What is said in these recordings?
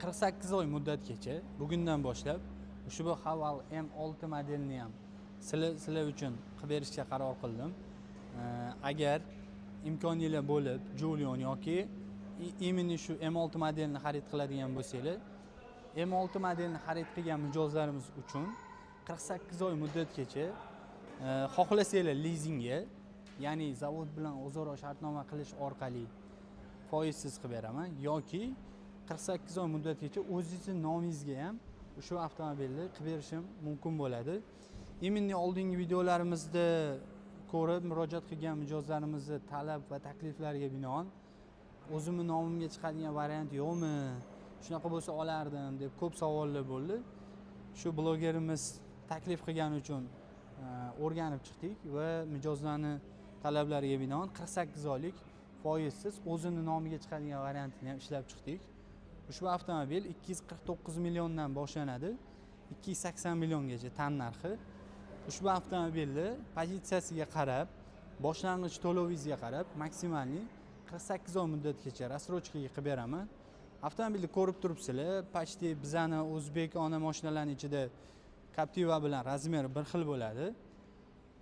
48 oy muddatgacha bugundan boshlab ushbu Haval M6 modelini ham sizlar uchun qilib berishga qaror qildim. Agar imkoniylar bo'lib, Jolion yoki именно shu M6 modelini xarid qiladigan bo'lsanglar, M6 modelini xarid qilgan mijozlarimiz uchun 48 oy muddatgacha xohlasanglar lizingga, ya'ni zavod bilan o'zaro shartnoma qilish orqali foizsiz qilib beraman yoki 48 oy muddatgacha o'zingizni nomingizga ham ushbu avtomobilni qilib berishim mumkin bo'ladi. Именно oldingi videolarimizda ko'rib murojaat qilgan mijozlarimizni talab va takliflariga binoan, o'zimni nomimga chiqadigan variant yo'qmi, shunaqa bo'lsa olardim, deb ko'p savollar bo'ldi. Shu blogerimiz taklif qilgani uchun o'rganib chiqdik va mijozlarni talablariga binoan 48 oylik foizsiz o'zini nomiga chiqadigan variantini ham ishlab chiqdik. Ushbu avtomobil 249 milliondan boshlanadi, 280 milliongacha tan narxi. Ushbu avtomobilni pozitsiyasiga qarab, boshlang'ich to'lovingizga qarab, максимальный 48 oy muddatgacha рассрочка ga qilib beraman. Avtomobilni ko'rib turibsizlar, почти bizani o'zbekona mashinalarni ichida Captiva bilan razmeri bir xil bo'ladi.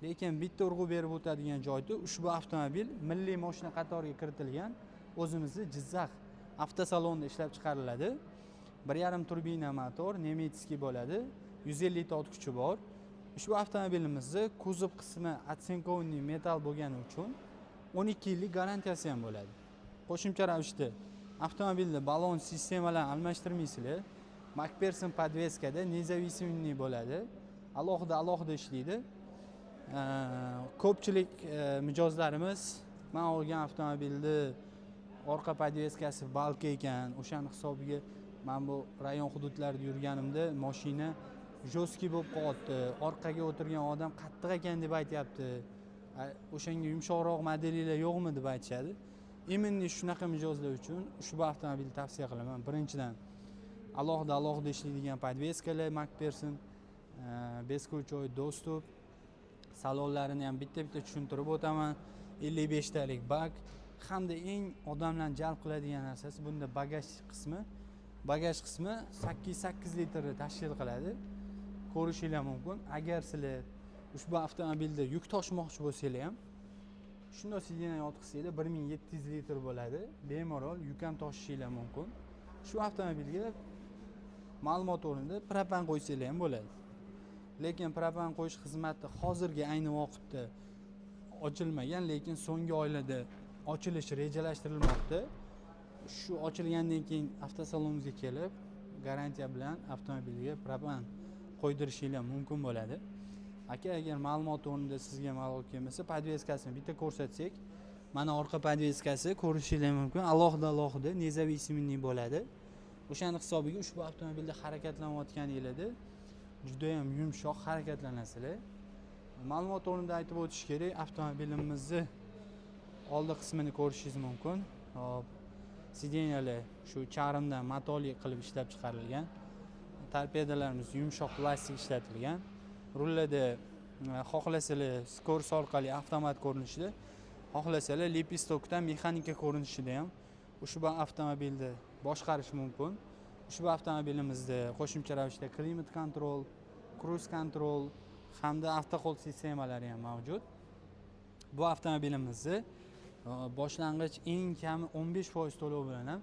Lekin bitta urg'u berib o'tadigan joyda, ushbu avtomobil milliy moshina qatoriga kiritilgan, o'zimizni Jizzax avtosalonida ishlab chiqariladi. 1,5 turbina motor, немецкий bo'ladi, 150 ta ot kuchi bor. Ushbu avtomobilimizni kuzov qismi оцинкованный metall bo'lgani uchun 12 yillik garantiyasi ham bo'ladi. Qo'shimcha ravishda avtomobilni balon sistemalarni almashtirmaysizlar. Makperson подвеска da независимый bo'ladi, alohida alohida ishlaydi. Ko'pchilik mijozlarimiz man olgan avtomobilni orqa подвеска si балка ekan, o'shani hisobiga man bu rayon hududlarida yurganimda moshina жесткий bo'lib qolyapti, orqaga o'tirgan odam qattiq ekan deb aytyapti, o'shanga yumshoqroq modelinglar yo'qmi, deb aytishadi. Именно shunaqa mijozlar uchun ushbu avtomobilni tavsiya qilaman. Birinchidan, alohida alohida ishlaydigan подвеска lar Makperson, бесключевой доступ, salonlarini ham bitta bitta tushuntirib o'taman. 55 talik bak hamda eng odamlarni jalb qiladigan narsasi bunda bagaj qismi. Bagaj qismi 808 litrni tashkil qiladi, ko'rishinglar mumkin. Agar sizlar ushbu avtomobilda yuk toshimoqchi bo'lsanglar ham, shundoq сиденье yotqizsanglar, 1700 litr bo'ladi, bemalol yuk ham toshishinglar mumkin. Shu avtomobilga ma'lumot o'rnida propan qo'ysanglar ham bo'ladi, lekin propan qo'yish xizmati hozirgi ayni vaqtda ochilmagan, lekin so'nggi oylarda ochilishi rejalashtirilmoqda. Shu ochilgandan keyin avtosalonimizga kelib, garantiya bilan avtomobilga propan qo'ydirishinglar mumkin bo'ladi. Aka, agar ma'lumot o'rnida sizga ma'lum kelmasa, подвеска sini bitta ko'rsatsak. Mana, orqa подвеска si, ko'rishinglar mumkin, alohida alohida независимый bo'ladi. O'shani hisobiga ushbu avtomobilda harakatlanayotganinglarda judayam yumshoq harakatlanasizlar. Ma'lumot o'rnida aytib o'tish kerak, avtomobilimizni oldi qismini ko'rishingiz mumkin. Hop, сиденья lar shu charmdan matoli qilib ishlab chiqarilgan, torpedalarimiz yumshoq plastik ishlatilgan. Rullarda xohlasalar скорость orqali avtomat ko'rinishida, xohlasalar лепесток dan mexanika ko'rinishida ham ushbu avtomobilni boshqarish mumkin. Ushbu avtomobilimizda qo'shimcha ravishda климат контроль, круиз контроль hamda avtohold sistemalari ham mavjud. Bu avtomobilimizni boshlang'ich eng kami 15% to'lov bilan ham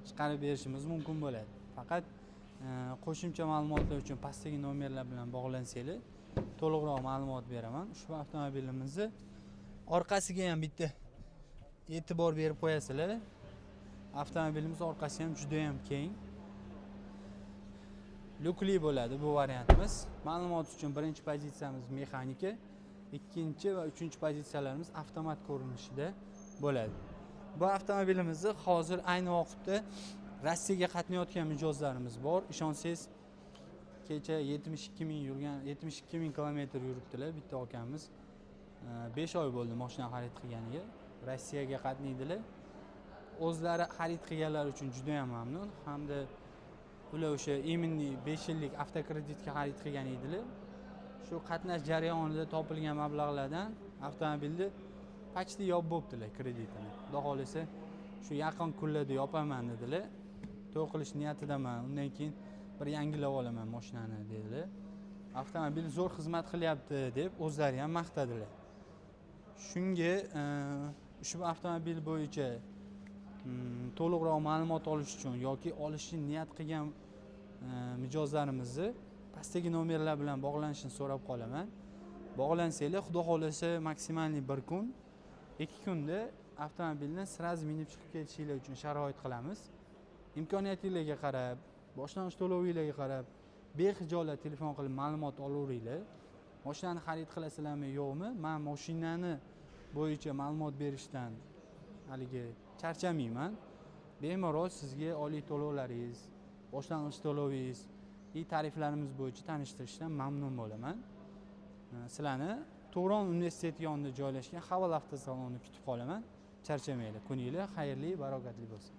chiqarib berishimiz mumkin bo'ladi. Faqat qo'shimcha ma'lumotlar uchun pastdagi nomerlar bilan bog'lansanglar, to'liqroq ma'lumot beraman. Ushbu avtomobilimizni orqasiga ham bitta e'tibor berib qo'yasizlar. Avtomobilimiz orqasi ham judayam keng, lyukli bo'ladi bu variantimiz. Ma'lumot uchun, birinchi pozitsiyamiz mexanika, ikkinchi va uchinchi pozitsiyalarimiz avtomat ko'rinishida bo'ladi. Bu avtomobilimizni hozir ayni vaqtda Rossiyaga qatnayotgan mijozlarimiz bor. Ishonsangiz, kecha 72 ming yurgan, 72 ming kilometr yuribdilar bitta akamiz. 5 oy bo'ldi moshina xarid qilganiga, Rossiyaga qatnaydilar. O'zlari xarid qilganlari uchun judayam mamnun hamda ular o'sha именно 5 yillik avtokreditga xarid qilgan edilar. Shu qatnash jarayonida topilgan mablag'lardan avtomobilni почти yopib bo'libdilar kreditini. Xudo xohlasa, shu yaqin kunlarda yopaman dedilar. To'y qilish niyatidaman, undan keyin bir yangilab olaman mashinani, dedilar. Avtomobil zo'r xizmat qilyapti, deb o'zlari ham maqtadilar. Shunga ushbu avtomobil bo'yicha to'liqroq ma'lumot olish uchun yoki olishni niyat qilgan mijozlarimizni pastdagi nomerlar bilan bog'lanishini so'rab qolaman. Bog'lansanglar, xudo xohlasa, максимальный bir kun, 2 kunda avtomobilni сразу minib chiqib ketishinglar uchun sharoit qilamiz. Imkoniyatinglarga qarab, boshlang'ich to'lovinglarga qarab, behijolat telefon qilib ma'lumot olaveringlar. Moshinani xarid qilasizlarmi, yo'qmi, man moshinani bo'yicha ma'lumot berishdan haligi charchamayman. Bemalol sizga oylik to'lovlaringiz, boshlang'ich to'lovingiz и tariflarimiz bo'yicha tanishtirishdan mamnun bo'laman. Sizlarni Turon universiteti yonida joylashgan Haval avtosalonida kutib qolaman. Charchamanglar, kuninglar xayrli, barokatli bo'lsin.